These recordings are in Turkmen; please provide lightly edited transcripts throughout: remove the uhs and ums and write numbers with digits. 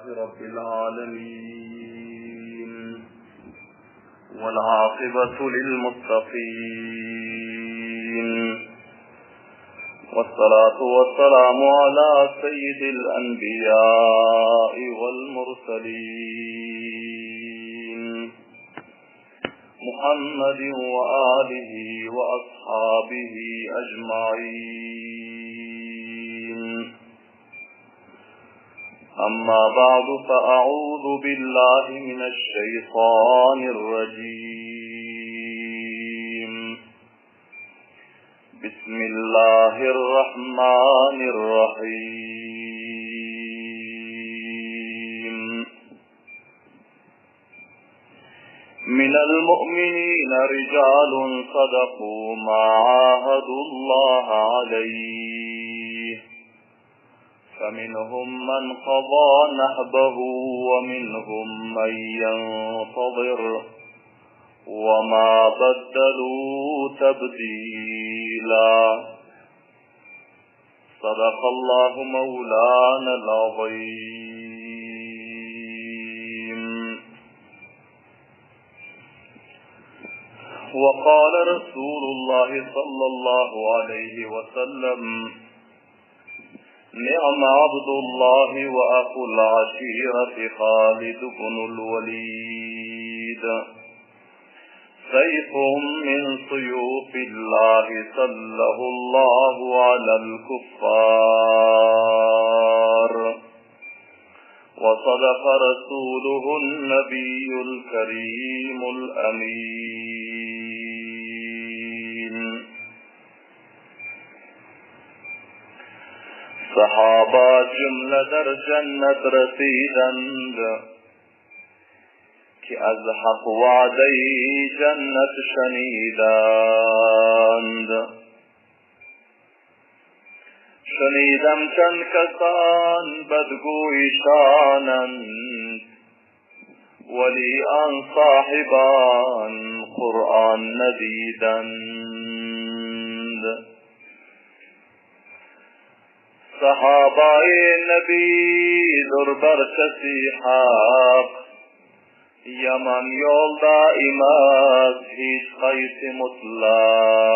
رب العالمين والعاقبة للمتقين والصلاة والسلام على سيد الأنبياء والمرسلين محمد وآله وأصحابه أجمعين أما بعد فأعوذ بالله من الشيطان الرجيم بسم الله الرحمن الرحيم من المؤمنين رجال صدقوا ما عاهدوا الله عليه فمنهم من قضى نحبه ومنهم من ينتظر وما بدلوا تبديلا صدق الله مولانا العظيم وقال رسول الله صلى الله عليه وسلم نعم عبد الله وأخو العشيرة خالد بن الوليد سيف من سيوف الله سله الله على الكفار وصدق رسوله النبي الكريم الأمين Sahaba jümle der cennet residend Ki az hak vade-i cennet şenidend. Şenidem çend kesan bedgû şanend Weli an sahiban Kur'an nedidend. Sahabaýy Nebi dur barçasy hak, Ýaman ýolda imaz hiç haýsy mutlak.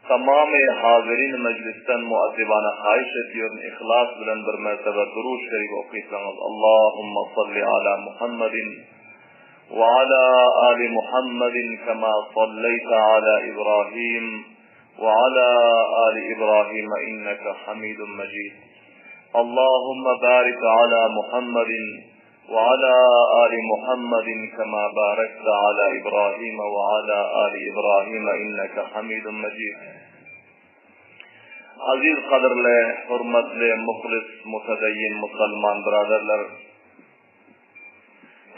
Tamamy hazirin mejlisden muaddibana haýyş edýärin yhlas bilen bir mertebe Durud şerif okysaňyz Allahumma salli ala Muhammedin we ala ali Muhammedin kema salleýte ala Ibrahim we ala ali Ibrahim inneke Hamidun Mejid Allahumma barik ala Muhammedin we ala ali Muhammedin kema barekte ala Ibrahim we ala ali Ibrahim inneke Hamidun Mejid Aziz gadyrly, hormatly, muhlis, mutedeyyin musalman byraderler!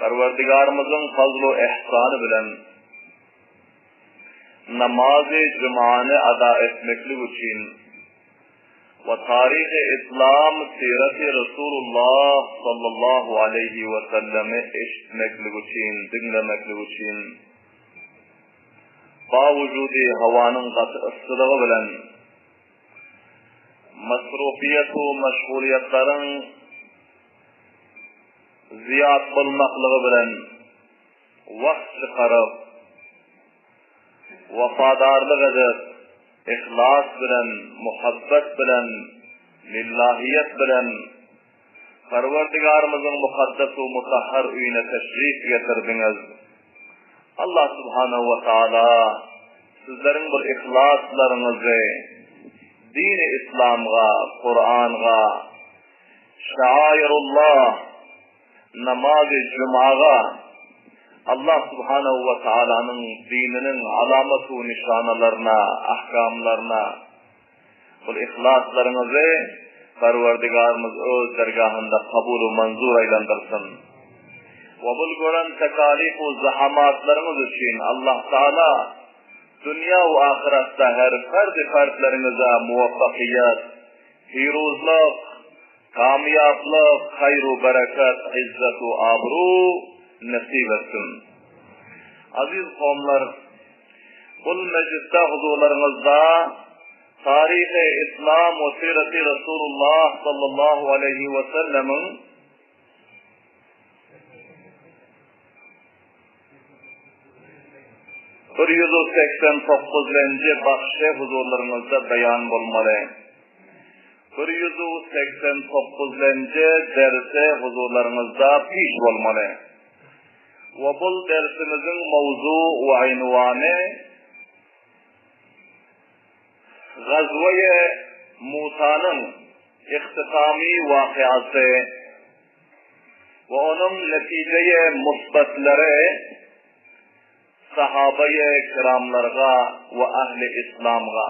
Perwerdigarymyzyň fazlu ihsany bilen namazy jumany ada etmeklik üçin we taryhy yslam siraty Resulullah sallallahu aleýhi we sellemi eşitmeklik üçin, diňlemeklik üçin bawujudy howanyň gaty yssylygy bilen masrufyýet we meşgulyýetlaryň zyýat bolmaklygy bilen wagt çykaryp, wepadarlyk edip, yhlas bilen, muhabbet bilen, lillahiýet bilen Perwerdigarymyzyň mukaddes we mutahhar öýüne teşrif getirdiňiz. Allah subhanahu we taala sizleriň bu yhlaslaryňyzy dini yslamga, Kuranga, Şairullah, namazy jumaga, Allah subhanahu we taalanyň dininiň alamat we nyşanalaryna, ahkamlaryna bul yhlaslaryňyzy Perwerdigarymyz öz dergahynda kabul we manzur aýlandyrsyn. We bul gören tekalif we zahamatlaryňyz üçin Allah taala dünýä we ahyratda her ferdi fertleriňize muwaffakyýet, Piruzlyk, kamýaplyk, haýr-u bereket, yzzet-u abru nesip etsin. Aziz kowumlar, bul mejlisde huzurlaryňyzda. Taryhy Yslam we Syreti Resulullah sallallahu aleýhi we sellemiň 189-nji bagşy huzurlaryňyzda beýan bolmaly. 189-njy dersi huzurlaryňyzda piş bolmaly. We bul dersimiziň mowzu we ynwany Gazweýe Musanyň ihtisamy wakyasy we onuň netijeýe musbetlere sahabaýe kiramlarga we ähli islamga.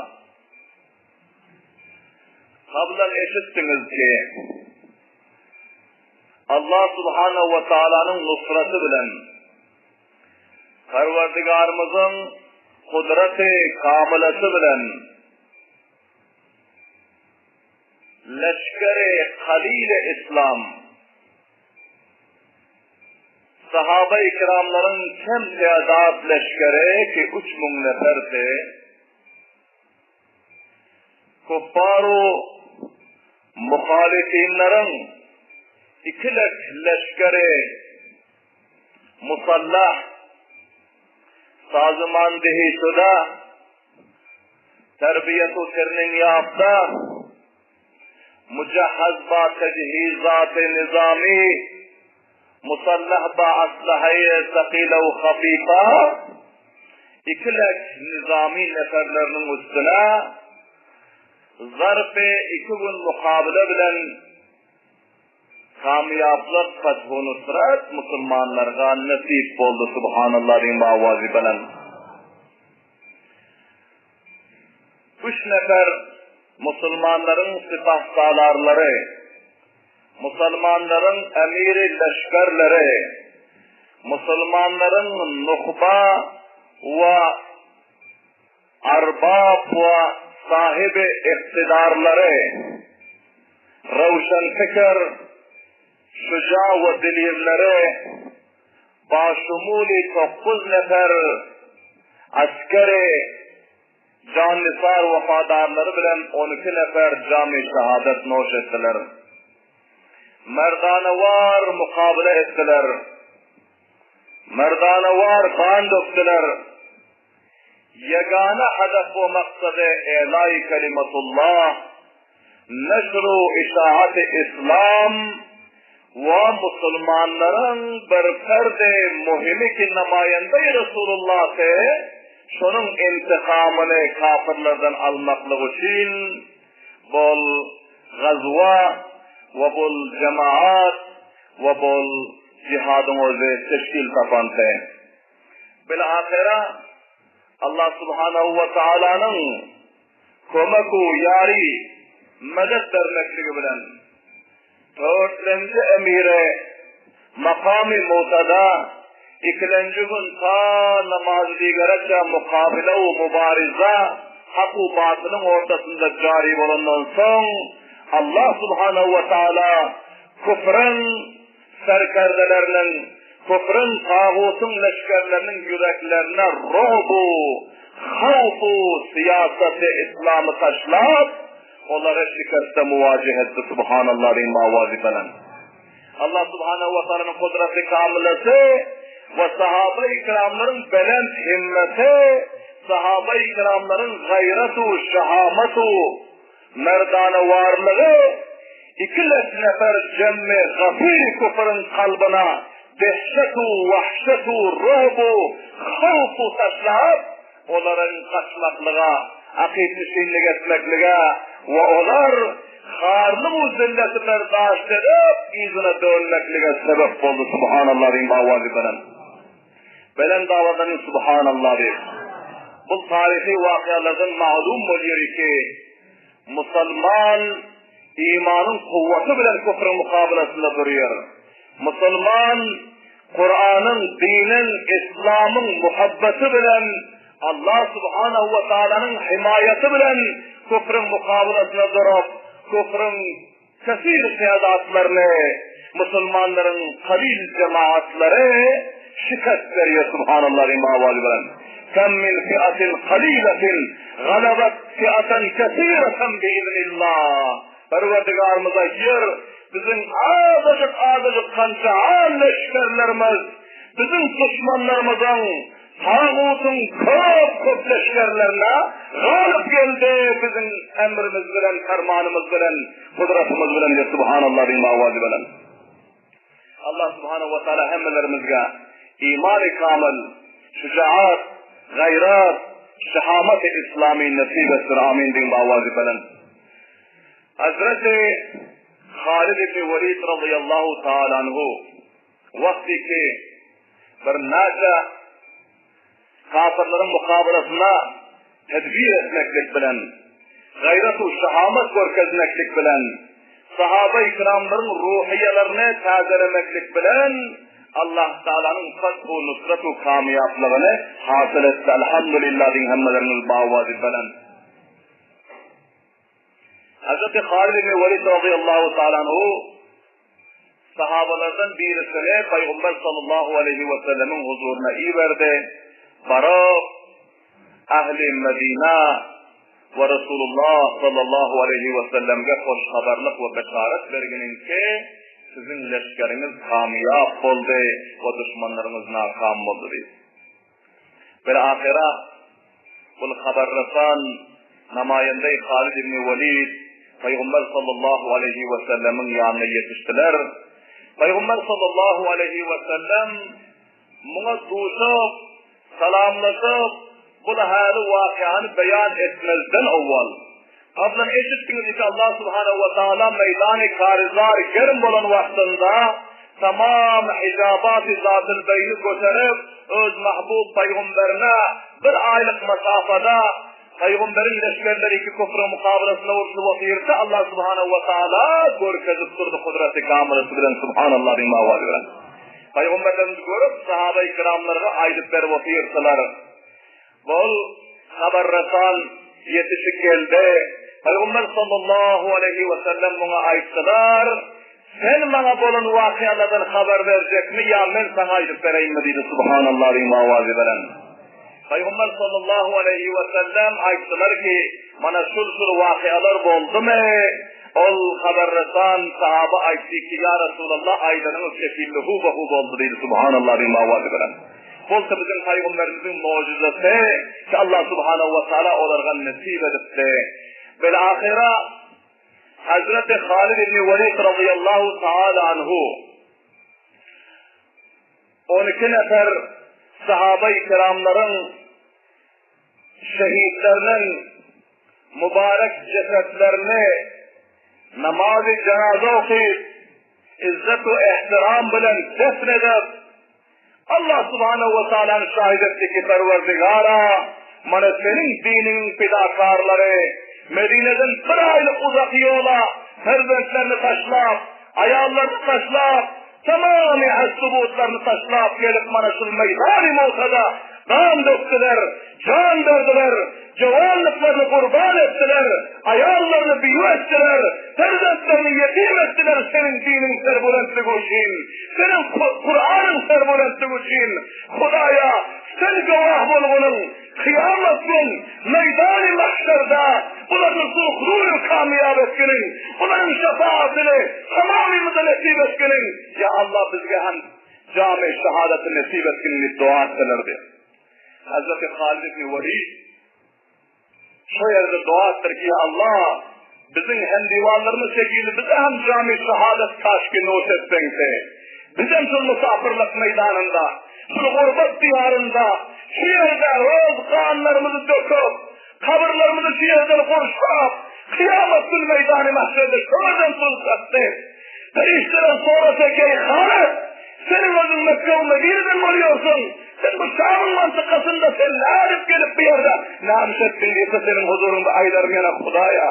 Kablan eşitdiňiz ki, Allah subhanahu we taalanyň nusraty bilen Perwerdigarymyzyň gudraty kamylasy bilen leşgeri kalyly yslam, sahaba-i kiramlaryň kem tädat leşgeri ki 3000 neferdi, Küffaru muhalyfinleriň ikilek leşgeri musallah, sazymandehi şuda, terbiýetu terning ýafta, mujahhaz ba tejhizat-y nizami, musallah ba aslahaýy sakile u hafifa, ikilek nizami neferleriniň üstüne zarpy iki gün mukabele bilen Kamýaplyk fethu nusrat musulmanlarga nesip boldy Subhanallah diýiň bu awazy belent. Üç nefer musulmanlaryň sypahsalarlary, musulmanlaryň emiri leşgerleri, musulmanlaryň nuhba we Arbap we sahyby iktidarlary, röwşen pikir, şuja we dilirleri, başumuly 9 nefer askeri jannisar wepadarlary bilen 12 nefer jamy şahadat noş etdiler. Merdanewar mukabele etdiler. Merdanewar gan dökdüler. Ýegana hedef we maksady Elaý kelimatullah, neşru işaati islam we musulmanlaryň bir ferdi muhimi ki namaýendeýi Resulullahdy, şonuň intikamyny kafirlerden almaklyk üçin bol gazwa we bol jemaat we bol jihadyň özi teşkil tapandy. Bil-ahyra Allah subhanahu we taalanyň kömek-u ýary, medet bermekligi bilen dörtlenji emire makamy Mutada ikilenji gün ta namazy digereçe mukabele-u mubaryza hak-u batylyň ortasynda jary bolandan soň Allah subhanahu we taala küfrüň serkerdeleriniň, küfrüň, tagutyň leşgerleriniň ýüreklerine rogbu, hawfu syýasaty yslamy taşlap, olary şikeste muwajeh etdi. Subhanallah diýiň awazy belent. Allah subhanahu we taalanyň gudraty kamylasy we sahaba-i kiramlaryň belent himmeti, sahaba-i kiramlaryň gaýratu, şahamatu, Merdanawarlygy ikilet nefer jemmi gafyr küfrüň kalbyna dehşet-u wahşet-u rogb-u howf-u taşlap, olaryň gaçmaklyga, akyp-nişinlik etmeklige we olar harlyg-u zilleti berdaşt edip, yzyna dönmeklige sebep boldy. Subhanallah diýiň bu awazy belent. Belent awaza diýiň Subhanallah diýip. Bu taryhy wakalardan maglumm bolýar ki, musulman imanyň kuwwaty bilen küfrüň mukabalasynda durýar. Musulman Kuranyň, diniň, islamyň muhabbeti bilen Allah subhanahu we taalanyň himaýaty bilen küfrüň mukabalasynda durup, küfrüň Kesir sädatlaryny musulmanlaryň kalyl jemaatlary şikest berýär Subhanallah diýiň bu awazy bilen. Kem min fi'atin kaliletin galabat fi'aten kesireten biiznillah. Perwerdigarymyz aýdýar, biziň azajyk-azajyk kança leşgerlerimiz biziň duşmanlarymyzyň, tagutyň köp-köp leşgerlerine galyp geldi, biziň emrimiz bilen, permanymyz bilen, gudratymyz bilen diýip, Subhanallah diýiň owazy bilen. Allah subhanahu wa taala hemmelerimizge imany kamyl, şujaat, gaýrat, şehamat-y islamy nesip etsin. Amin diýiň owazy bilen. Hazreti Halid ibn Welid radıyallahu taala anhu wagty ki bir näçe Kafyrlaryň mukabalasynda tedbir etmeklik bilen, gaýrat-u şahamat görkezmeklik bilen, sahaba-i kiramlaryň ruhyýalaryny täzelemeklik bilen Allah Tagalanyň fath-u nusrat-u kamýaplygyny hasyl etdi. Elhamdülillah diýiň hemmeleriňiz bawazy belent. Hazreti Halid ibn Welid razyýallahu taala anhu sahabalardan birisini Pygamber sallallahu aleýhi we sellemiň huzuryna iberdi. Baryp, ähli Medina we Resulullah sallallahu aleýhi we sellemge hoş habarlyk we beşaret berginiňki, siziň leşgeriňiz kamýap boldy we duşmanlaryňyz nakam boldy diýip. Bir ahyra bul habarresan namaýendeý Halid ibn Welid Pygamber sallallahu aleýhi we sellemiň ýanyna ýetişdiler. Pygamber sallallahu aleýhi we sellem muňa duşup, salamlaşyp, bul häli wakyany beýan etmezden owwal, Gablan eşitdiňiz ki Allah subhanahu we taala meýdany karizar germ bolan wagtynda tamam hijabaty zatyl beýni göterip öz mahbub paýgamberine bir aýlyk masafada paýgamberiň leşgerleri ki kufryň mukabalasynda urşup otyrka Allah subhanahu we taala görkezip durdy kudraty kamylasy bilen subhanallah diýiň owazy bilen paýgamberlerimiz görüp sahaba-i kiramlarga aýdyp berip otyrdylar. Bol habarresan ýetişip geldi. Pygamber sallallahu aleýhi we sellem muňa aýtdylar, Sen maňa bolan wakyalardan habar berjekmi ýa men saňa aýdyp bereýinmi diýdi Subhanallah diýen owazy bilen. Pygamber sallallahu aleýhi we sellem aýtdylar ki, Mana şul-şul wakyalar boldumy? Ol habarresan sahaba aýtdy ki, Ýa Resulallah aýdanyňyz şekilli hu-ba-hu boldy diýdi Subhanallah diýen owazy bilen. Bolsa biziň pygamberimiziň mugjyzasy ki Allah subhanahu we taala olarga nesip edipdi. Bil ahyra Hazreti Halid ibn Welid radıyallahu taala anhu 12 nefer sahaba-i kiramlaryň şehitleriniň mübarek cesetlerini namazy jenaza okyp, izzet we ehtiram bilen defn edip, Allah subhanahu we taalany şahit etdi ki, Perwerdigara, mana Seniň diniňiň pidakarlary Medineden bir aýlyk uzak ýola perzentlerini taşlap, aýallaryny taşlap, tamamy has-subutlaryny taşlap gelip mana şul meýdany Mu'tada gan dökdüler, jan berdiler, jowanlyklaryny gurban etdiler, aýallaryny biýu etdiler, perzentlerini ýetim etdiler Seniň diniň serbulentligi üçin. Seniň Kuranyň serbulentligi üçin, Hudaýa, Sen gowah bolgunyň, kyýamat gün, meýdany mahşerda bularny zuhruny kamýap etginiň, bularyň şefaatyny tamamymyza nesip etginiň, ýa Allah bizge hem jamy şehadaty nesip etgin diýip doga etselerdi. Hazreti Halid ibn Welid Şo ýerde doga etdir ki, Ýa Allah, biziň hemdiwanlarymyz şekilli bize hem jamy şahadat kaşki noş etseňse. Bizem şol musapyrlyk meýdanynda, şol gurbat diýarynda, şu ýerde öz ganlarymyzy döküp, kabyrlarymyzy şu ýerden gurşap, kyýamat gün meýdany mahşerde şo ýerden tursakdy. Perişdeler sorasa, Eý, Halyt! Seniň özüň Mekge we Medineden bolýarsyň. Sen bu Şamyň mantykasynda sen nädip gelip bu ýerde nämiş etdiň diýse, seniň huzuryňda aýdaryn ýene Hudaýa,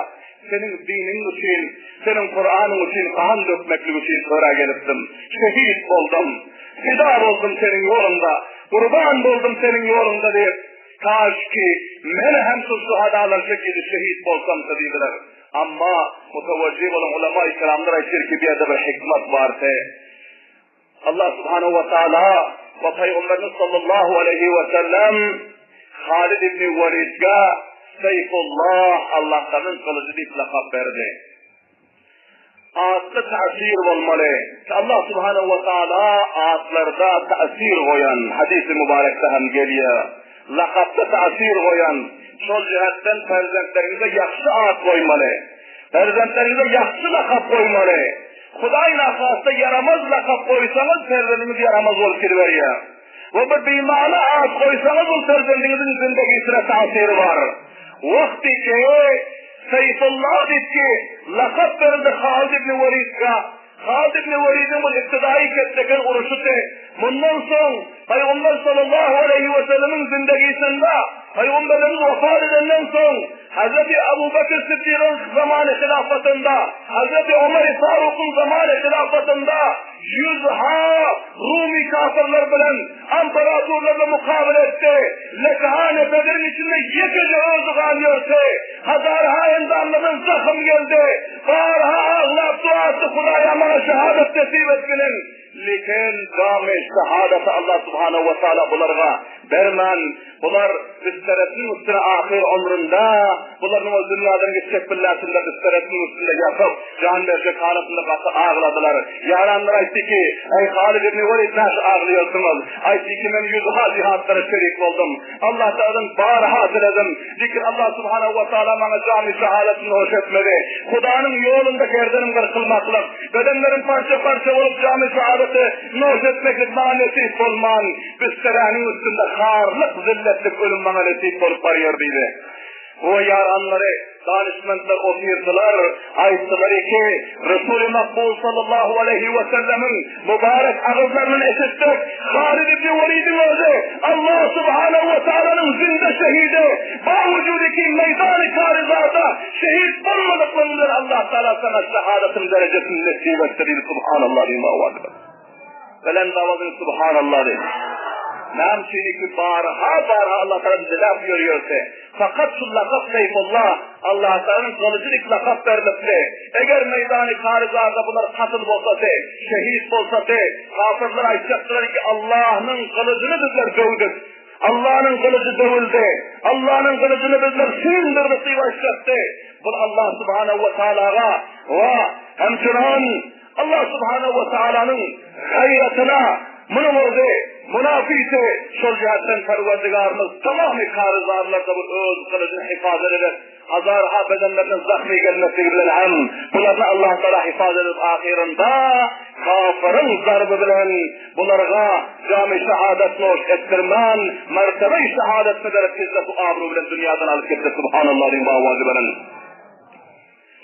seniň diniň üçin, seniň Kuranyň üçin gan dökmeklik üçin töre gelipdim. Şehit boldum. Pida boldum seniň ýoluňda. Gurban boldum seniň ýoluňda diýip, kaşki men hem şu şuhadalar şekili şehit bolsamka diýdiler. Amma mutawajjih bolan ulama-i kiramlar aýtýar ki, bu ýerde bir hikmet bardy. Allah subhanahu wa taala we Pygamberimiz sallallahu aleýhi we sellem. Halid ibn Welidge Seýfullah, Allahtanyň gylyjy diýip lakap berdi. Atda täsir bolmaly. Allah subhanahu wa taala atlarda täsir goýan, hadysy mübarekde hem gelýär. Lakapda täsir goýan, şol jähetden perzentleriňize ýagşy at goýmaly. Perzentleriňize ýagşy lakap goýmaly. Hudaý nahasta ýaramaz lakap goýsaňyz, perzendiňiz ýaramaz bolup gidiberýär. We bir bimany at goýsaňyz ol perzendiňiziň zindegisine täsiri bar. Wagty ki Seýfullah diýip ki lakap berildi Halid ibn Welidga. Halid ibn Welidiň bu ibtidaýy ketdeken uruşydy. Mundan soň Pygamber sallallahu aleýhi we sellemiň zindegisinde Pygamberimiz wefat edenden soň Hazreti Abu Bekr Siddigyň zamany hilafatynda Hazreti Omar Farukyň zamany hilafatynda Ýüz-ha Rumy kafyrlar bilen amperatorlarla mukabele etdi. Leke-ha nepederiň içinde ýekeje özi galýardy. Hazarha endamlardan zahym geldi. Barha aglap dua etdi, Hudaýa maňa şehadat nesip etginiň. Lekin jamy şehadaty Allah subhanahu we taala bularga bermän, bular bisteresiniň üstüne ahyr ömründe, bularyň ol dünýadan gitjek billäsinde bisteresiniň üstünde ýatyp, jan berjek halatynda gaty agladylar. Ýaranlar aýtdy ki, Eý Halid ibn Welid näçe aglaýarsyňyz? Aýtdy ki, Men ýüzha jihatlara şerik boldum. Allah Tagaladan barha diledim. Lekin Allah subhanahu we taala maňa jamy şehadatyny hoş etmedi. Hudanyň ýolunda gerdenim gyrkylmaklyk, bedenlerim parça-parça bolup jamy şehadaty noş etmeklik maňa nesip bolman, Bisteräniň üstünde harlyk, zilletlik ölüm maňa nesip bolup barýar diýdi. We ýaranlary, danyşmentler otyrdylar, aýtdylar ki, Resuly Makbul sallallahu aleýhi we sellemiň mübarek agyzlaryndan eşitdik, Halid ibn Welidiň özi Allah subhanahu we taalanyň zinde şehidi, bawujudi ki meýdany karizarda şehit bolmadyklygyň bilen Allah taala saňa şehadatyň derejesini nesip etdi diýdi, Subhanallah diýip owaz berdi. Belent awazyny Subhanallah diý. Näme üçin ki barha barha Allah Taala diläp ýörýärse, fakat şu lakap Seýfullah Allah Taalanyň gylyjy diýip lakap berlipdi. Eger meýdany Karizarda bular katl bolsady, şehit bolsady, kafirler aýtjakdylar ki Allahnyň gylyjyny bizler döwdük. Allahnyň gylyjy döwüldi. Allahnyň gylyjyny bizler süýndürdik diýip aýtjakdy. Bul Allah Subhanahu we Taalaga we hemçinan Allah subhanahu we taalanyň gaýratyna munuň özi munafydy, şol jähtden Perwerdigarymyz tamamy karyzarlarda bir öz gylyjyny hifazat edip, hazarha bedenlerine zahmy gelmekligi bilen hem bularny Allah taala hifazat edip ahyrynda kafyryň zarby bilen bularga jamy şahadat noş etdirmän mertebe-i şahadatny berip izzet-u abru bilen dünýadan alyp gitdi subhanallah diýip owazy bilen.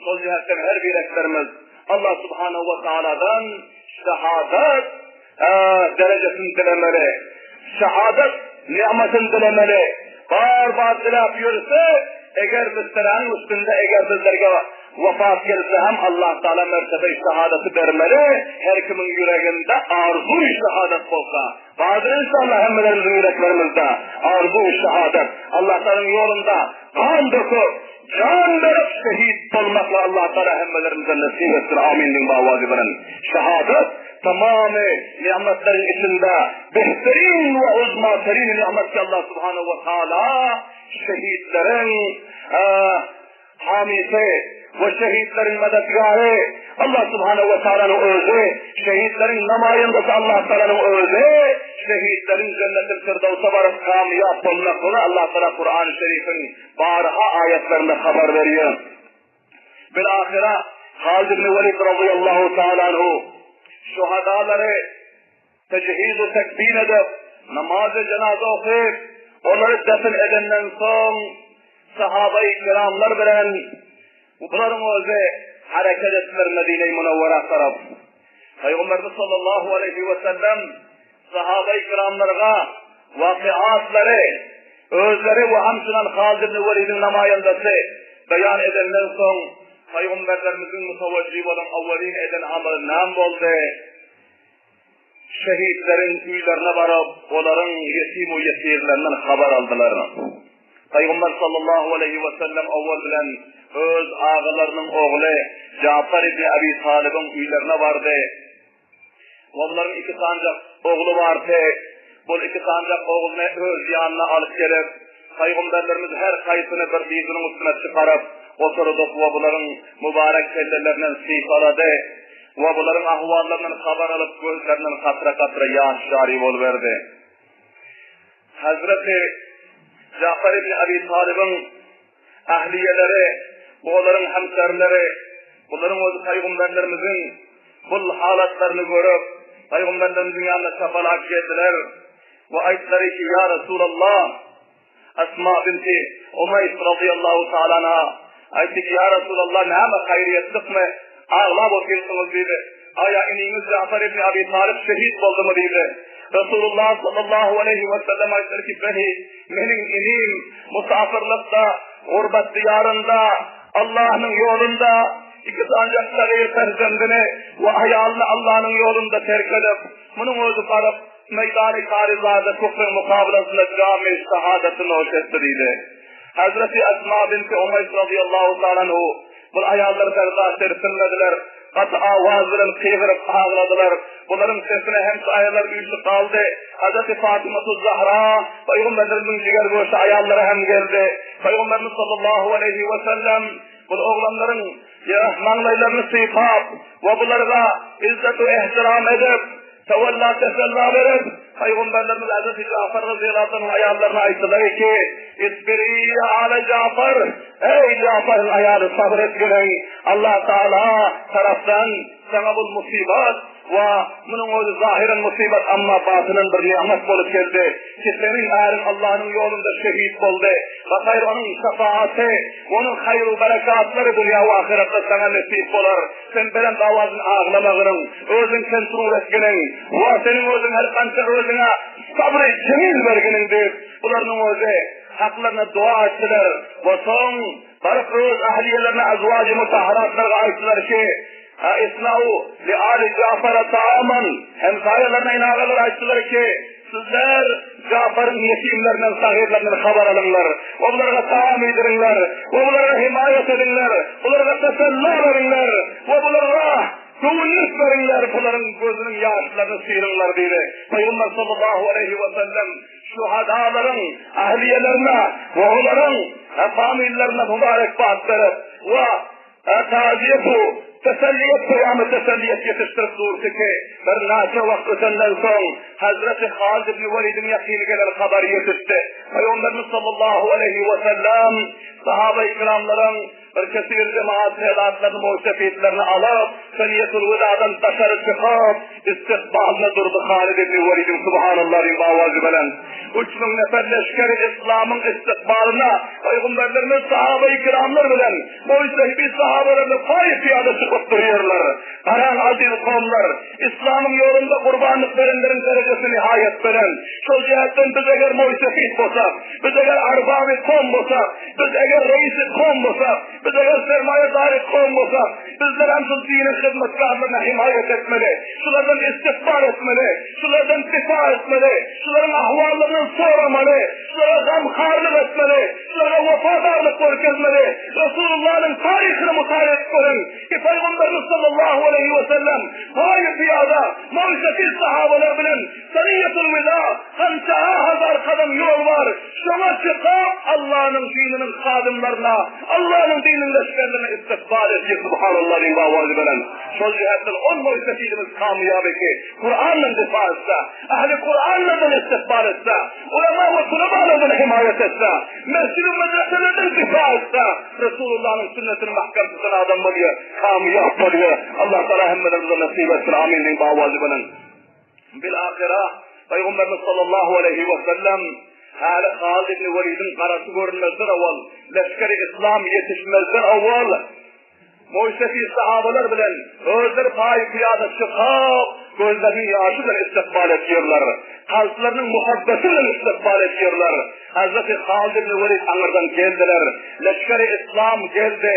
Şol jähtden her bireklerimiz Allah subhanahu we taaladan şehadat derejesini dilemeli. Şehadat ni'matyny dilemeli. Bar-bar diläp ýörse, eger bisteräniň üstünde eger bizlerge wefat gelse hem Allah taala mertebe-i şehadaty bermeli. Her kimiň ýüreginde arzuw-y şehadat bolsa. Bardyr inşallah hemmelerimiziň ýüreklerimizde arzuw-y şehadat. Allah taalanyň ýolunda gan döküp, Jan berip şehit bolmakly Allah Taala hemmelerimize nesip etsin amin diýiň bawazy bilen. Şehadat tamamy nimetlerin içinde behterin we uzma terin nimet ki Allah Subhanahu we Taala şehitleriň hamisi we şehitleriň medetgary Allah Subhanahu we Taalanyň özi şehitleriň namaýyndasy Allah Taalanyň özi şehitleriň jennetil firdawsa baryp kamyýap bolmaklygy Allah Taala Kur'an-ı Şerifiň Barha aýatlarynda habar berýär. Bilahyra Halid ibn Welid razyýallahu taala anhu şuhadalary tejhiz we tekbin edip, namaz-y jenaza okyp, olary defn edenden soň sahaba-i kiramlar bilen bularyň özi hereket etdiler Medine-i Munawwara tarap. Pygamberimiz sallallahu aleýhi we sellem sahaba-i kiramlarga wakyatlary özleri we hamçynan Halid ibn Welidiň namaýandasy beýan edenden soň Pygamberlerimiziň mutawajjih bolan awwalin eden amaly näme boldy? Şehitleriň öýlerine baryp, olaryň ýetim we ýesirlerinden habar aldylar. Pygamber sallallahu aleýhi we sellem owal bilen öz agalarynyň ogly Jafar ibn Abi Talybyň öýlerine bardy. Onlaryň iki sanjak ogly bardy. Bul iki sanjak ogluny öz ýanyna alyp gelip. Pygamberlerimiz her haýsyny bir dyzynyň üstüne çykaryp, oturdyp we bularyň mübarek kellelerinden sypalady we bularyň ahwallaryndan habar alyp, gözlerinden katra-katra ýaş jary boluberdi. Hazreti Jafar ibn Abi Talybyň ähliýeleri we olaryň hemşerileri, bularyň özi pygamberlerimiziň bul halatlaryny görüp, pygamberlerimiziň ýanyna çapalap geldiler. We aýtdylar ki, Ýa Resulallah, Esma binti Umaýs razyýallahu taala anha aýtdy ki, Ýa Resulallah, näme haýryýetlikmi, aglap otyrsyňyz diýdi. Aýa iniňiz Jafar ibn Abi Talyp şehit boldumy diýdi. Resulullah sallallahu aleýhi we sellem aýtdylar ki, Beli, meniň inim musafyrlykda, gurbat diýarynda, Allahnyň ýolunda iki sanjak sagyr perzendini we aýalyny Allahnyň ýolunda terk edip, Munuň özi baryp, meýdany Karizada küfrüň mukabylasynda jamy şahadaty noş etdi diýdi. Hezreti Esma binti Umaýs razyýallahu taala anhu, Bul aýallar berdaşt edip bilmediler. Gaty awaz bilen gygyryp agladylar. Bularyň sesine hemsaýalar üýşüp galdy. Hezreti Fatymatuz Zahra, Pygamberimiziň jigergöşi aýallary hem geldi. Pygamberimiz sallallahu aleýhi we sellem bul oglanlaryň Maňlaýlaryny sypap we bularga izzet-u ehtiram edip, tewella-tesella berip, Pygamberlerimiz Hezreti Jafar razyýallahu anhuň aýallaryna aýtdylar ki, Isbiri ýa ale Jafar, eý Jafaryň aýaly sabyr etginiň, Allah Taala tarapdan saňa bul musybat we munuň özi zahyran musybat amma batynan bir ni'mat bolup geldi ki seniň äriň Allanyň ýolunda şehit boldy we haýr onuň şefaaty Onuň haýru berekatlary dünýä we ahyretde saňa nesip bolar. Sen belent owazyn aglamagynyň, özüň kontrol etginiň we seniň özüň her gança özüňe sabry jemil berginiň diýip, bularynyň özi haklaryna doga etdiler we soň baryp öz ähliýelerine azwajy mutahharatlaryga aýtdylar ki, Isnau li ali Jafara taaman, hemsaýalaryna ene-agalar aýtdylar ki, Sizler Jafaryň ýetimlerinden, sagyrlaryndan habar alyňlar we bularga taam iýdiriňler we bularga himaýat ediňler, bularga tesella beriňler we bularga göwünlik beriňler, bularyň gözüniň ýaşlaryny syryňlar diýdi. Pygamber sallallahu aleýhi we sellem şuhadalaryň ähliýelerine we olaryň familiýalaryna mübärekbat berip we Taziýetu, teselliýet peýamy teselliýet ýetişdirip durdy ki, bir näçe wagt ötenden soň, Hezreti Halid ibn Welidiň ýakyn gelen habary ýetişdi. Pygamberimiz sallallahu aleýhi we sellem sahaba-i kiramlaryň bir kesir jemaat sedatlaryny, mujtehidlerini alyp, Seniýetul Wedadan daşary çykyp, istikbalyna durdy Halid ibn Welidiň Subhanallah diýip owazy belent. 3000 nefer leşgeri yslamyň istikbalyna Pygamberlerimiz sahaba-i kiramlar bilen Mujtehidi sahabalaryny paý-pyýada çykyp durýarlar. Garaň aziz kowumlar, Yslamyň ýolunda gurbanlyk berenleriň derejesi nihaýat belent. Şol jähetden biz eger mujtehid bolsak, biz eger arbaby kowum bolsak, biz eger reisi kowum bolsak, biz eger sermaýadary kowum bolsak, bizler hem şul diniň hyzmatkarlaryna himaýat etmeli, şulardan istikbal etmeli, şulardan difa etmeli, şularyň ahwallaryndan soramaly, şulara gamharlyk etmeli, Şulara wepadarlyk görkezmeli. Resulullanyň taryhyny mutala edip görüň ki, Pygamberimiz sallallahu aleýhi we sellem paýy-pyýada möwseki sahabalar bilen Saniýetul Wida hança hazar kadam ýol bar, şoňa çykyp Allanyň dininiň hadymlaryna, Allanyň dininiň leşgerlerine istikbal edýär. Subhanallah diýip owazy belent. Şol jähetden ol möwsekidimiz kamyýap ki, Kurandan difa etse, ähli Kuranlardan istikbal etse, Ulema we tulabalardan himaýat etse, mesjid-u medreselerden difa etse, Resulullanyň sünnetini mahkem tutan adam bolýar, kamyýap bolýar. Allah Taala hemmelerimize nesip etsin. Amin diýip owazy bilen. Bil ahyra Pygamberimiz sallallahu aleýhi we sellem häli Halid ibn Welidiň garasy görünmezden owal, leşgeri Islam ýetişmezden owal Moýsefi sahabalar bilen özleri paýy-pyýada çykyp, gözleriniň ýaşy bilen istikbal edýärler. Kalplarynyň muhabbeti bilen istikbal edýärler. Hazreti Halid ibn Welid aňyrdan geldiler. Leşgeri Yslam geldi.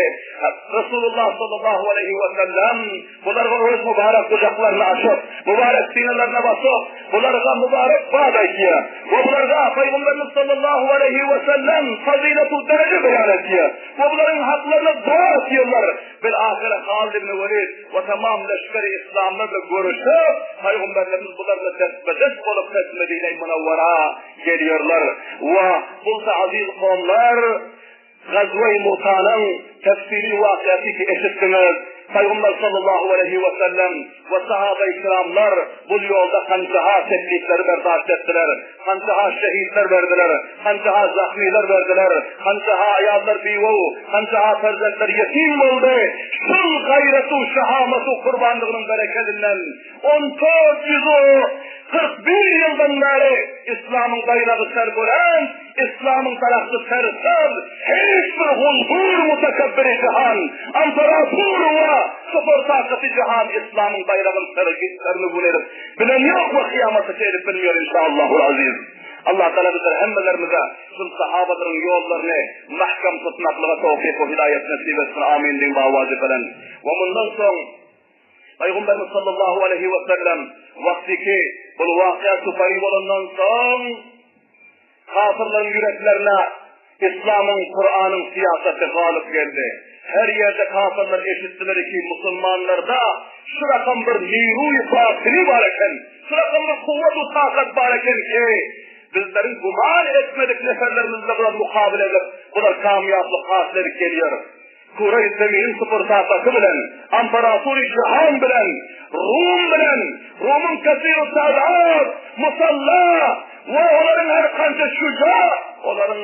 Resulullah sallallahu aleýhi we sellem bularga öz mübarek gujaklaryny açyp, mübarek synalarına basyp, bularga mübarek bad aýtýar. We bularga Pygamberimiz sallallahu aleýhi we sellem fazyletu dereje beýan edýär. We bularyň haklaryna doga etýärler. Bil ahyra Halid ibn Welid we tamam leşgeri yslamlar bilen görüşip. alyp, Pygamberlerimiz bularla destbe-dest bolup pes Medine-i Munawwara gelýärler. We bolsa aziz kowumlar, Gazwe-i Mutanyň tefsili wakyasy ki eşitdiňiz. Pygamber sallallahu aleýhi we sellem we sahaba-i kiramlar bul ýolda hanjaha teklipleri berdaşt etdiler, hanjaha şehitler berdiler, hanjaha zahmylar berdiler, hanjaha aýallar biwew, hanjaha perzentler ýetim boldy. Şul gaýratu, şahamatu gurbanlygynyň berekedinden 1441 ýyldan bäri Yslamyň baýragy serbuland, Yslamyň daragty sersabz, hiç bir guldur mutakabbiri jahan, amperatur we super takaty jahan Yslamyň baýragyny sergün edip bilen ýok we kyýamata çenli edip bilmeýär inşaallahul aziz. Allah Tagala bizler hemmelerimize şul sahabalaryň ýollaryny mahkam tutmaklyga towfyk we hidaýat nesip etsin. Amin diýiň bawaji bilen. We mundan soň Pygamberimiz sallallahu aleýhi we sellem wagtyky bul wakyýa tufeýl bolandan soň kafirleriň ýüreklerine Yslamyň, Kuranyň syýasaty galyp geldi. Her ýerde kafirler eşitdiler ki, musulmanlarda şu rakam bir niruý batyny bar eken, şu rakam bir kuwwat-u takat bar eken ki, bizleriň güman etmedik neferlerimizle bular mukabele edip, bular kamýaplyk hasyl edip gelýär. Küreý zeminiň süpürtakaty bilen, amparatury jahan bilen, Rum bilen, Rumuň kesiru tadat, musalla we olaryň her kança şuja, olaryň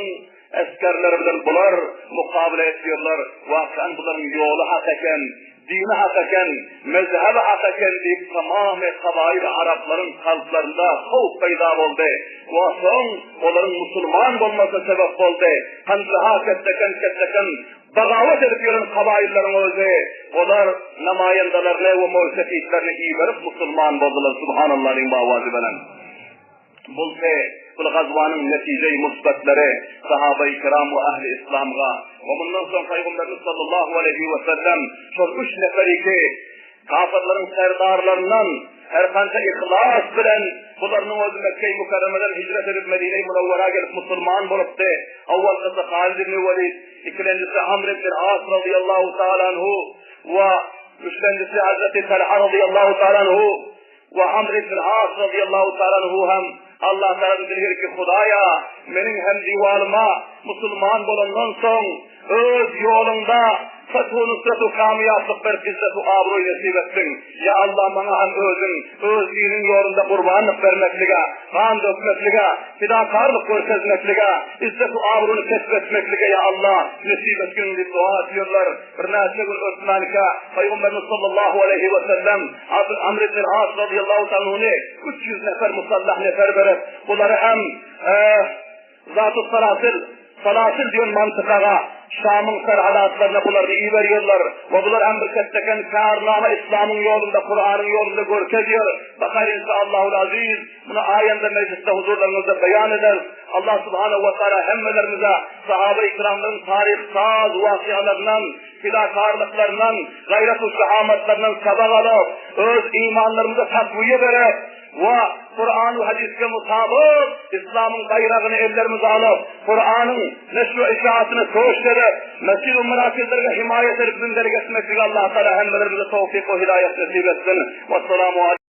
esgerleri bilen bular mukabele etýärler. Wakan bularyň ýoly hak eken, dini hak eken, mezhebi hak eken diýip tamamy kabail araplaryň kalplarynda howp peýda boldy. We soň olaryň musulman bolmasyna sebäp boldy. Hanjaha ketdeken-ketdeken bagawat edip ýören kabaýyllaryň özi, olar namaýandalaryny we moýsefitlerini iberip musulman boldular. Subhanallah diýiň bawazy bilen. Bolsa, bul gazwanyň netije-i musbetleri sahabaýy kiram we ähli yslamga we mundan soň Pygamberimiz sallallahu aleýhi we sellem şol üç neferiki Kafyrlaryň serdarlaryndan her kança yhlas bilen bularynyň özi Mekge-i Mükerremeden hijret edip Medine-i Münewwerä gelip musulman bolupdy. Owalkysy Halid ibn Welid, ikilenjisi Amr ibn As razyýallahu taala anhu we üçlenjisi Hazreti Talha razyýallahu taala anhu we Amr ibn As razyýallahu taala anhu hem Allah tarapyn dilgir ki, Hudaýa, meniň hem diwalyma musulman bolandan soň Öz ýoluňda fethu nusratu kamýaplyk berip izzet-u abraý nesip etdiň. Ýa Allah maňa hem özüň, öz diniň ýolunda gurbanlyk bermeklige, gan dökmeklige, fidakarlyk görkezmeklige, izzet-u abruny kesp etmeklige ýa Allah nesip etgin diýip doga etýärler. Birnäçe gün ötmänkä Pygamberimiz sallallahu aleýhi we sellem Amr ibn As razyýallahu taala anhuny 300 nefer musallah nefer berip, bulary hem Zatus-Salasil, Salasil diýen mantykaga, Şamyň serhadatlaryna bularny iberýärler we bular hem bir ketdeken karnama Yslamyň ýolunda, Kuranyň ýolunda görkezýär. Bakar inşaAllahul aziz, muny aýanda mejlisde huzurlaryňyzda beýan ederis. Allah subhanahu we taala hemmelerimize sahaba-i kiramlaryň taryh saz wakyalaryndan, fidakarlyklaryndan, gaýrat-u şahamatlaryndan sabak alyp, öz imanlarymyza takwiýe berip, We Kuran we hadysga mutabyk Yslamyň baýragyny ellerimize alyp, Kuranyň neşr we işaatyna köşk edip, mesjid we merakizlerge himaýat edip zündelik etmekligi Allah Taala hemmelerimize towfyk we hidaýat nesip etsin. Wessalamu.